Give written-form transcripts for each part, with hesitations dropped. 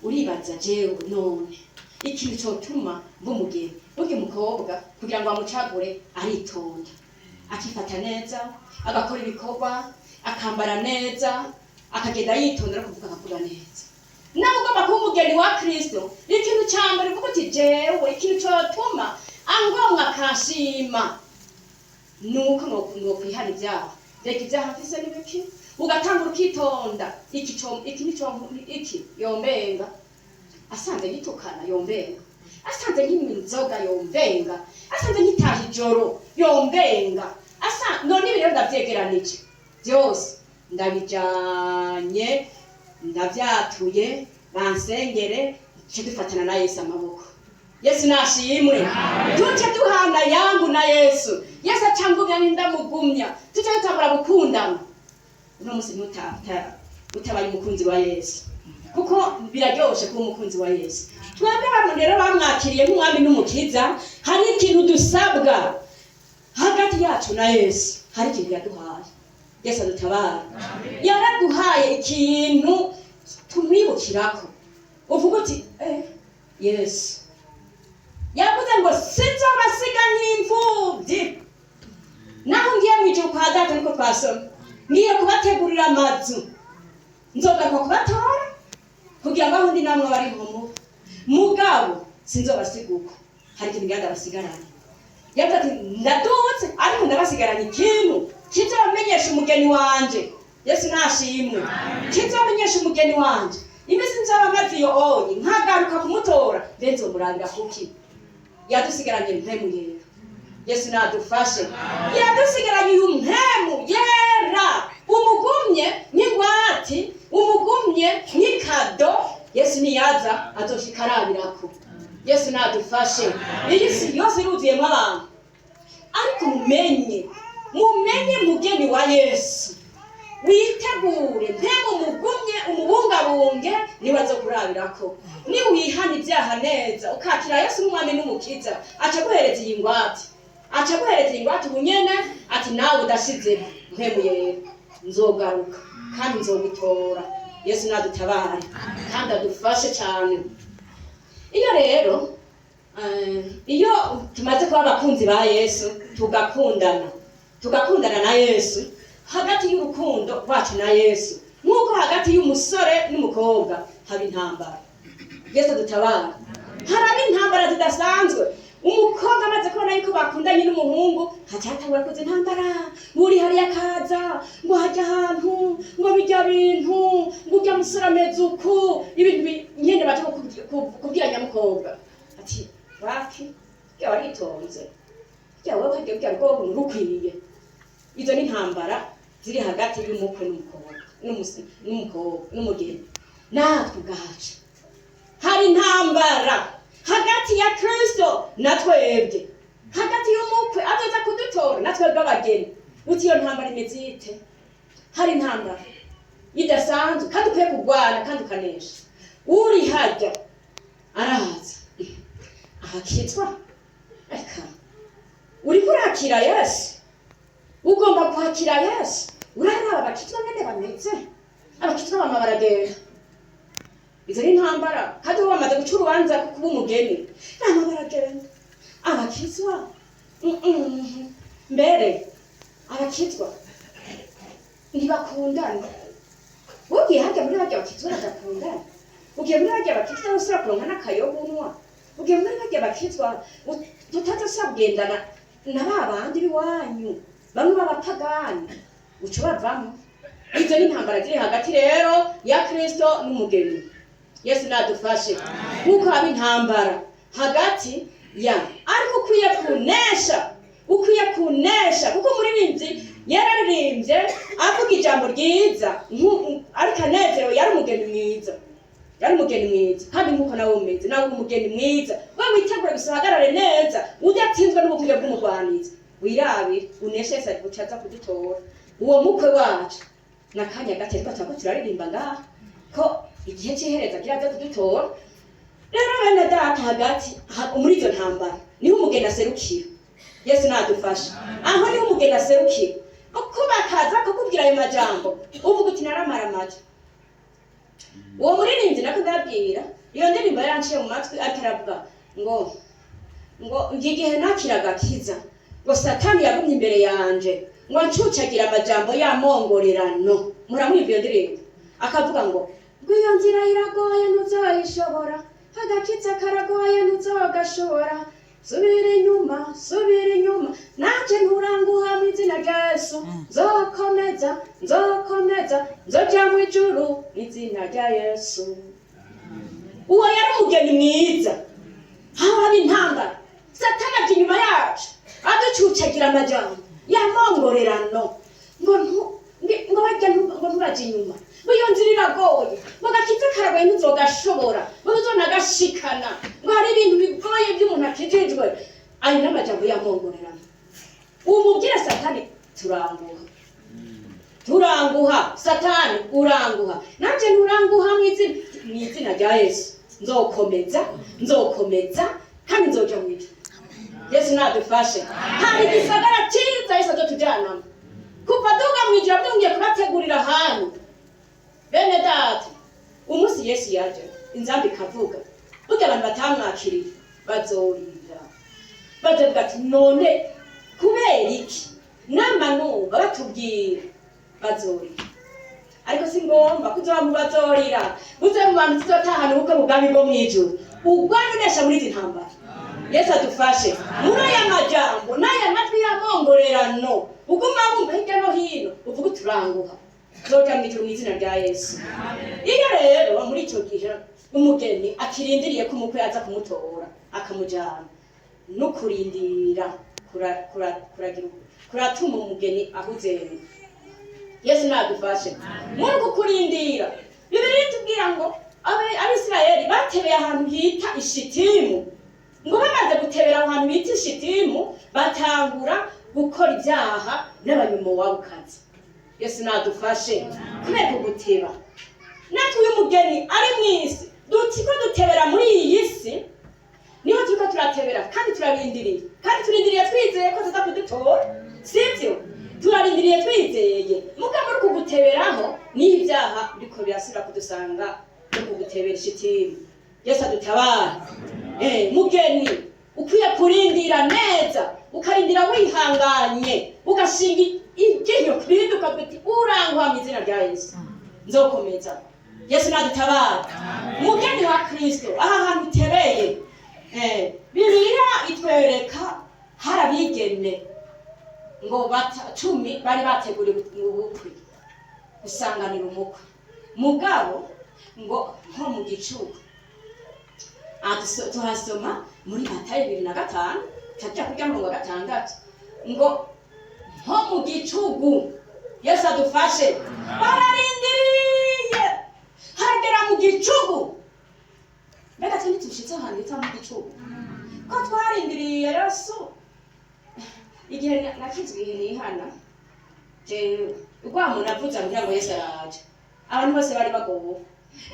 Uribaza, jewe none ikintu cotuma mba umugeni? Burya umukobwa kugira ngo bamucagure aritonda, akifata neza, agakora ibikorwa, akambara neza, akagenda yitonda, no kuvuga akavuga neza. Nawe ugomba kuba umugeni wa Kristo, ikintu ca mbere uvuga uti: "Jewe ikintu cotuma angomwa akanshima nuko nokwihana ibyaha. Reka, ibyaha mfise n'ibiki?" Ugatangura ukitonda. Iki co, iki nico, iki yombenga asanze ngitukana, yombenga asanze nkinywa inzoga, yombenga asanze nkitaha ijoro, yombenga asa none ibi rero ndavyegeranije byose, ndabijanye, ndavyatuye, bansengere, duce dufatana na Yesu amaboko. Yesu nashimwe. Tuce duhana yangu na Yesu. Yesu acangumya n'indamugumya, tuce dutangura gukundana. Uno munsi utabaye umukunzi wa Yesu, kuko biraryoshe kuba umukunzi wa Yesu. Twebwe abantu rero bamwakiriye nk'umwami n'umukiza, hari ikintu dusabwa hagati yacu na Yesu. Hari ikintu yaduhaye. Yesu adutabara. Yaraduhaye ikintu tumwibukirako. Uvuga uti: "Yesu yavuze ngo sinzobasiga nk'imfubyi naho ngiye mu ijuru kwa Data." Niko twasoma: "Ngiye kubategurira amazu, nzogaruka kubatora kugira ngo aho ndi namwe bari muba. Mugabo sinzobasiga uko, hari ikintu ngira ndabasigaranye." Yavuze ati: "Ndadutse, ariko ndabasigaranye ikintu kizobamenyesha umugeni wanje." Yesu nashimwe. Kizobamenyesha umugeni wanje. Iminsi nzoba maze iyo onye nkagaruka kumutora, mbe nzomurabira kuki? Yadusigaranye Mpemu Yera. Yesu nadufashe. Yadusigaranye uyu Mpemu Yera, umugumye nk'ingwati, umugumye nk'ikado. Yesu niyaza azoshika arabirako. Yesu nadufashe. Iyi si yose iruzuyemo abantu, ariko mumenye, mumenye mugeni wa Yesu, witegure Mpemu, mugumye, umubungabunge, niwe azokurabirako. Niwihana ibyaha neza, ukakira Yesu nk'umwami n'umukiza, aca aguhereza iyi ngwate, aca aguhereza iyi ngwate ubunyene, ati: "Nawe udashize Mpemu Yera, nzogaruka kandi nzogutora." Yesu nadutabare kandi adufashe cyane. Iyo rero iyo tumaze kuba abakunzi ba Yesu, tugakundana, tugakundana na Yesu, hagati y'urukundo rwacu na Yesu, nk'uko hagati y'umusore n'umukobwa haba intambara. Yesu dutabara. Haraba intambara zidasanzwe. Umukobwa amaze kubona yuko bakundanye n'umuhungu, hacyatangura kuza intambara. Uri hariya akaza ngo hajya ahantu, ngo bijya bintu, ngo ujya musore ameze uku, ibintu nyene baje kubwira nyamukobwa ati: "Waki rya waritonze, rya wowe hagiye bwira rwo rukwiye." Izo ni intambara ziri hagati y'umukwe n'umukobwa, n'umukobwa n'umugeni. Natwe ubwacu hari intambara hagati ya Kristo na twebwe, hagati y'umukwe azoza kudutora na twebwe abageni. Uti: "Iyo ntambara imeze ite?" Hari intambara idasanzwe kandi ukwiye kurwana kandi ukanesha. Uri hajya araza ahakitwa reka uriko urakira Yesu, ugomba kwakira Yesu. Uraraba abakitwa ngene bameze. Abakitwa bama baragenda. Izo ni intambara, kandi bo bamaze guca urubanza ku kuba umugeni, bama baragenda. Abakizwa, mbere abakizwa ntibakundana. Ugiye hajya muri barya bakizwa badakundana, ugiye muri barya bakizwa usubira kuronka n'akayoga, ugiye muri barya bakizwa tutazosubira kugendana na ba bandi b'iwanyu, bamwe b'abapagani, uca bavamo. Izo ni intambara ziri hagati rero ya Kristo n'umugeni. Yesu nadufashe. Nk'uko haba intambara hagati ya, ariko ukwiye kunesha, ukwiye kunesha, kuko umuririmbyi yararirimbye avuga ijambo ryiza, ariko anezerewe. Yari umugeni mwiza, yari umugeni mwiza, kandi nk'uko nawe umeze, nawe uri umugeni mwiza. We witegure gusa, uhagarare neza udatsinzwe n'ubukwiye bw'umugwanizi, wirabire uneshe. Yesu ari guca aza kudutora, uwo mukwe wacu. N'akanya gato, ariko turako turaririmba ngaha ko igihe cy'ihereza kiraza kudutora. Rero bene Data, hagati muri izo ntambara niho umugeni aserukira. Yesu nadufasha. Aho niho umugeni aserukira, uko bakaza bakakubwira ayo majambo, uvuga uti: "Naramaramaje." Uwo muririmbyi nako ndabwira. Indirimbo yaranciye mu matwi, ariko aravuga ngo igihe nakira agakiza, ngo Satani yagumye imbere yanje, ngo ancucagira amajambo y'amongorerano. Muramwumva iyo ndirimbo, akavuga ngo iyo nzira iragoye, ntuzoyishobora, agakiza karagoye, ntuzogashobora, subira inyuma, subira inyuma. Nanje nturanguha mu izina rya Yesu, nzokomeza, nzokomeza, nzoja mu ijuru mu izina rya Yesu. Uwo yari umugeni mwiza. Haba intambara, Satani aje inyuma yacu aducucagira amajambo yamongorerano, ngo ngo bajya ngo ntubaje inyuma, ngo iyo nzira iragoye, ngo gakiza karagoye, ntuzogashobora, ngo ntuzonagashikana, ngo hari ibintu bigoye by'umuntu akijijwe. Ayo n'amajambo yamongorerano. Umubwire Satani, turanguha, turanguha, Satani uranguha, nanje nturanguha mu izina rya Yesu, nzokomeza, nzokomeza, kandi nzoja mu ijuru. Yesu nadufashe. Hari igisagara cyiza Yesu azotujanamo. Kuva duga mu ijuru abyongeye kubategurira ahantu. Bene data, umunsi Yesu yaje, inzambi ikavuga, burya abantu batamwakiriye bazorira, bazovuga ati: "None kubera iki nama numva batubwira?" Bazorira, ariko si ngombwa kuzoba mu bazorira. Uze mu bantu tuzotahana ubukwe mu bwami bwo mw'ijuru. Ugwana unesha muri izi ntambara. Yesu adufashe. Muri aya majambo n'aya majwi y'amongorerano uguma wumva hirya no hino, uvuga uturanguha, zoja mw'ijuru mu izina rya Yesu. Iyo rero muri ico gihe umugeni akirindiriye ko umukwe aza kumutora akamujana, no kurindira kuratuma umugeni ahuzenga. Yesu nadufashe. Muri uku kurindira, Bibiliya itubwira ngo Abisirayeli batebeye ahantu hita Ishitimu. Ngo bamaze gutebera aho hantu bita Ishitimu, batangura gukora ibyaha n'Abanyamowabikazi. Yesu nadufashe. Kubera kuguteba, natwe uyu mugeni ari mu isi, duti ko dutebera muri iyi si, niho turiko turatebera kandi turarindiriye, kandi turindiriye twizeye ko tuza kudutora, sibyo? Turarindiriye twizeye. Muga muri uku guteberaho niho ibyaha biriko birasubira kudusanga no kugutebera Ishitimu. Yesu adutabara. Mugeni ukwiye kurindira neza, ukarindira wihanganye, ugashinga iryinyo kurindi, ukavuga uti: "Uranguha mu izina rya Yesu, nzokomeza." Yesu nadutabara. Mugeni wa Kristo, aha hantu utereye, Bibiliya itwereka hari abigeme ngo 10 bari bateguriwe ubukwe, gusanganira umukwe. Mugabo ngo nko mu gicuku. Aha tuhasoma muri Matayo 25, tajya kurya 60, ngo nko mu gicugu. Yesu adufashe. Bararindiriye, haragera mu gicugu. Mbega twe ntitushitse ahantu bita mu gicugu, ko twarindiriye Yesu? Igihe nakizwe, igihe nihana jewe, urwamo navuze ambwira ngo Yesu araje, abantu bose bari bagowe.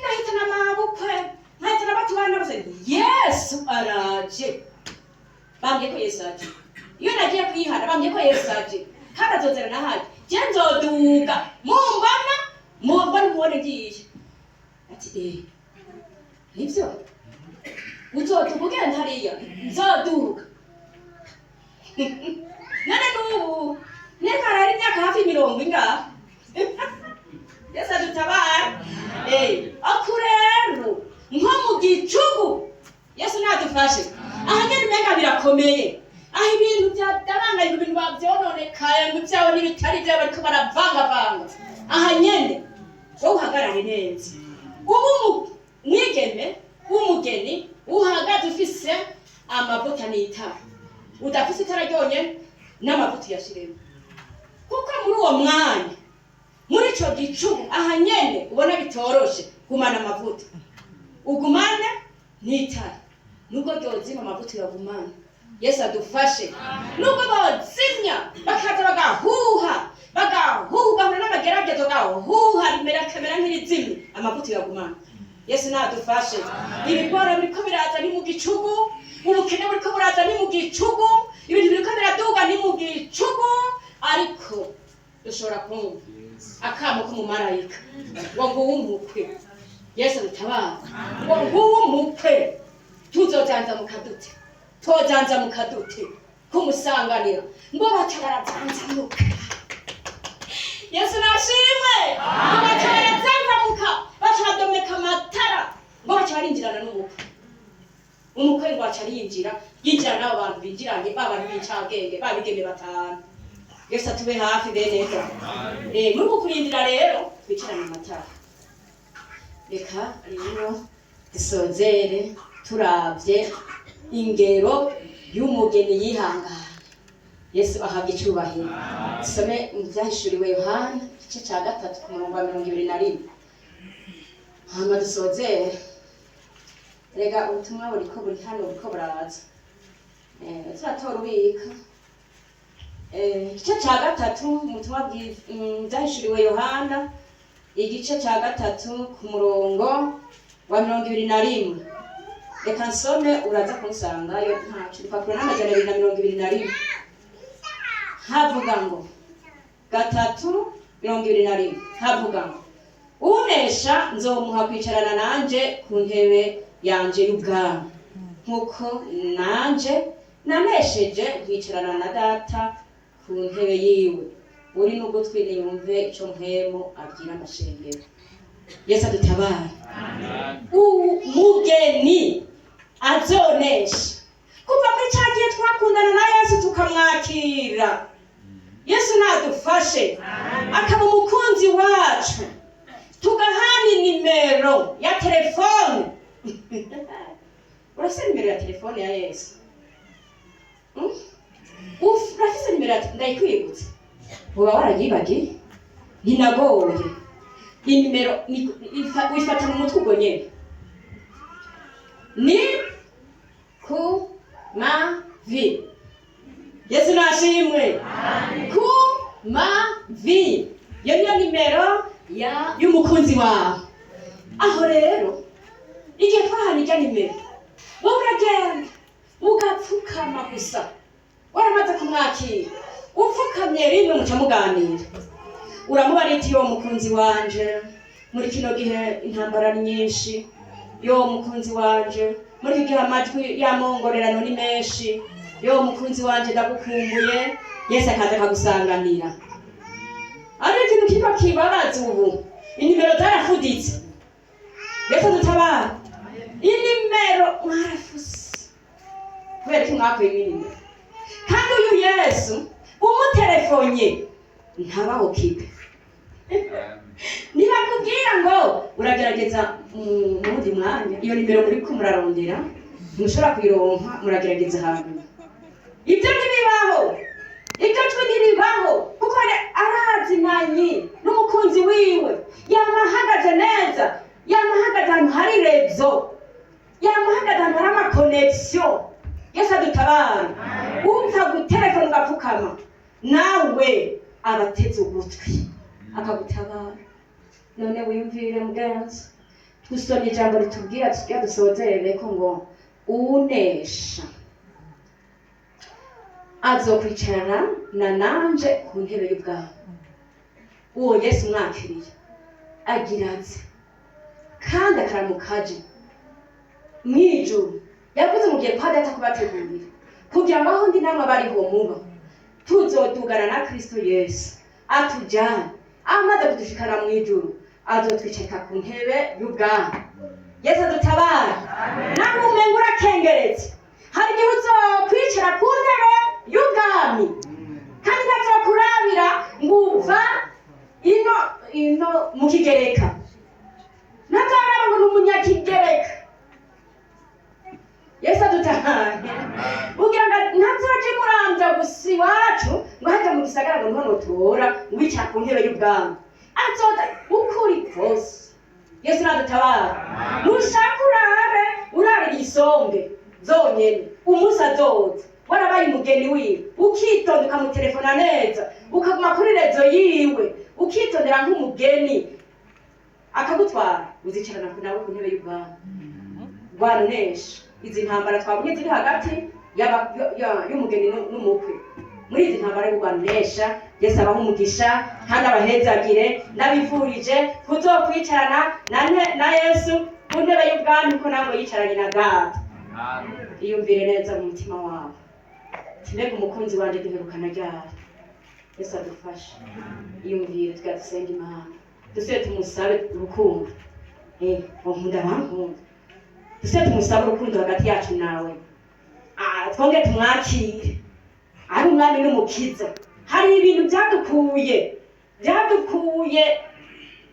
Nahitana amabukwe, nkahitana abatubana bose: "Yesu araje, bambwiye ko Yesu aje." Iyo nagiye kwihana, bambwiye ko Yesu aje kandi azozera nahaje, je nzoduga, mumbona, mumbona, mubone ngiye. Ati: "Eh, nivyo, uzoduga ugenda hariya." Nzoduga. None n'ubu neka harari imyaka hafi mirongo ingahe. Yesu adutabara. Aku rero nko mu gicugu, Yesu nadufashe. Aha nyene umenga birakomeye, aho ibintu byadabangaye, ibintu bavyononekaye, ngo ibyawe n'ibitari ibyawe bariko baravangavanga, aha nyene wowe uhagarare neza, ubu mwigeme w'umugeni uhagaze ufise amavuta n'itara. Udafise itara ryonyene, n'amavuta uyashiremo, kuko muri uwo mwanya, muri ico gicugu, aha nyene ubona bitoroshe, gumana amavuta, ugumane n'itara. Nubwo ryozima, amavuta uyagumane. Yesu adufashe. Nubwo bozimya, bakaza bagahuha, bagahuha, ugahura n'abageragezo, gahuha, rimera kamera nk'irizimye, amavuta uyagumane. Yesu nadufashe. Ibigora biriko biraza, ni mu gicugu. Ubukene buriko buraza, ni mu gicugu. Ibintu biriko biraduga, ni mu gicugu. Ariko dushobora kumva akamo k'umumarayika ngo nguwe umukwe. Yesu adutabara. Ngo nguwo umukwe tuzozanzamuka dute? Tozanzamuka dute kumusanganira? Ngo baca barazanzamuka. Yesu nashimwe. Ngo baca barazanzamuka, baca badomeka amatara, ngo baca barinjirana n'umukwe. Umukwe ngo aca arinjira, yinjira n'abo bantu binjiranye, ba bantu b'incabwenge, babigeme batanu. Yesu atube hafi, beneza. Muri uku kurindira rero twicarane amatara. Reka rero dusozere turavye ingero y'umugeni yihangana. Yesu ahabwa icubahiro. Dusome mu Vyahishuriwe Yohana, igice ca 3, ku murongo wa 21, hama dusozere. Rega ubutumwa buriko buri hano, buriko buraza. Turatora ubika. Igice ca 3, ubutumwa Vyahishuriwe Yohana, igice ca 3, ku murongo wa 21. Reka nsome, uraza kunsangayo ntaco. Urupapuro n'221. Havuga ngo 3:21, havuga ngo: "Unesha nzomuha kwicarana nanje ku ntebe yanje y'ubwami, nkuko nanje nanesheje nkicarana na Data ku ntebe yiwe. Uri n'ugutwi niyumve ico Mpwemu abwira amashengero." Yesu adutabare. Umugeni azonesha, kuva muri ca gihe twakundana na Yesu tukamwakira, Yesu nadufashe akaba umukunzi wacu, tugahana inimero ya telefone. Urafise nimero ya telefone ya Yesu? Mm? Urafise nimero ya? Ndayikwibutsa, uba warayibagiye. Ntinagoye, inimero wifata mu mutwe ubwo nyene. Ni ku ma vi. Yesu nashimwe. Ku ma vi, iyo niyo nimero ya y'umukunzi wawe. Aho rero igihe twahana irya nimero, wowe uragenda ugapfukama gusa, waramaze kumwakira, upfukamye rimwe muca muganira. Uramubara iti: "Yo mukunzi wanje, muri kino gihe intambara ni nyinshi. Yo mukunzi wanje, muri iki gihe amajwi y'amongorerano ni menshi. Yo mukunzi wanje, ndagukumbuye." Yesu akaza akagusanganira. Ari ikintu kiba kibabaza ubu, inimero zarafuditse. Yesu dutabara. Inimero mwarafuse. Kubera ko mwakuyemo inimero. Kandi uyu Yesu umuterefonye ntabaho kipe. Ntibakubwira ngo uragerageza mu wundi mwanya, iyo nimero muriko murarondera ntimushobora kuyironka, muragerageza hanyuma. Ibyo ntibibaho, ibyo jwi ntiribaho, kuko arazinanye n'umukunzi wiwe. Yama ahagaze neza, yama ahagaze ahantu hari réseau, yama ahagaze ahantu hari ama connexion. Yesu adutabara. Upfa gutelefona ugapfukama, nawe abateze ugutwi akagutabara. None wiyumvire mugenzi, dusomye ijambo ritubwira, tugira dusozerere ko ngo unesha azokwicarana na nanje ku ntebe y'ubwami. Uwo Yesu mwakiriye agira aze kandi akaramukaje mw'ijuru. Yavuze mu gihe kwa Data kubategurira, kugira ngo aho ndi namwe abariho muba. Tuzodugana na Kristo Yesu atujyane. Amaze kudushikana mw'ijuru, azotwicarika ku ntebe y'ubwami. Yesu adutabara. Nawe umenga urakengeretse, hari igihe uzokwicara ku ntebe y'ubwami, kandi ntazokurabira ngo uva ino ino mu Kigereka, ntazoraba ngo ni umunyakigereka. Yesu adutabare. Ugira ngo ntazoje muramvya gusa iwacu, ngo hajya mu gisagara ngo niho notora wicara ku ntebe y'ubwami. Azoza ukuri kose. Yesu nadutabara. Nushaka urare urarira isombe zonyene, umunsi azoza warabaye umugeni wiwe, ukitonda, ukamutelefona neza, ukaguma kuri réseau yiwe, ukitondera nk'umugeni, akagutwara, uzicarana nawe ku ntebe y'ubwami. Rwarunesha izi ntambara twabonye ziri hagati y'umugeni n'umukwe. Muri izi ntambara yo kurwanisha, Yesu abaha umugisha kandi abahezagire. Ndabifurije kuzokwicarana na Yesu ku ntebe y'ubwami, ko namwe yicaranye na Data. Iyumvire neza mu mutima wawe uti: "Mbega umukunzi wanjye duherukana ryari?" Yesu adufashe. Iyumvire. Twa dusenga Imana, dusubire tumusabe urukundo. Wankunda, bankunda, dusubire tumusabe urukundo hagati yacu nawe. Twongere tumwakire ari umwami n'umukiza. Hari ibintu byadukuye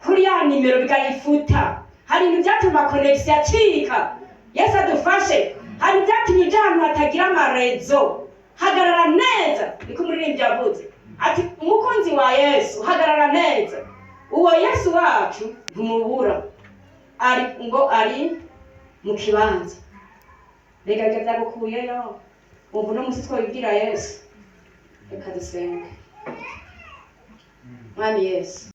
kuri ya nimero bikayifuta. Hari ibintu byatuma connexion acika. Yesu adufashe. Hari ibyatumye ujya ahantu hatagira ama réseau. Hagarara neza, niko umuririmbyi yavuze ati: "Umukunzi wa Yesu, hagarara neza." Uwo Yesu wacu ntumubura, ari ngo ari mu kibanza. Rega ibyo byagukuyeyo, wumva uno munsi twabibwira Yesu. Reka dusenge. Mwami Yesu.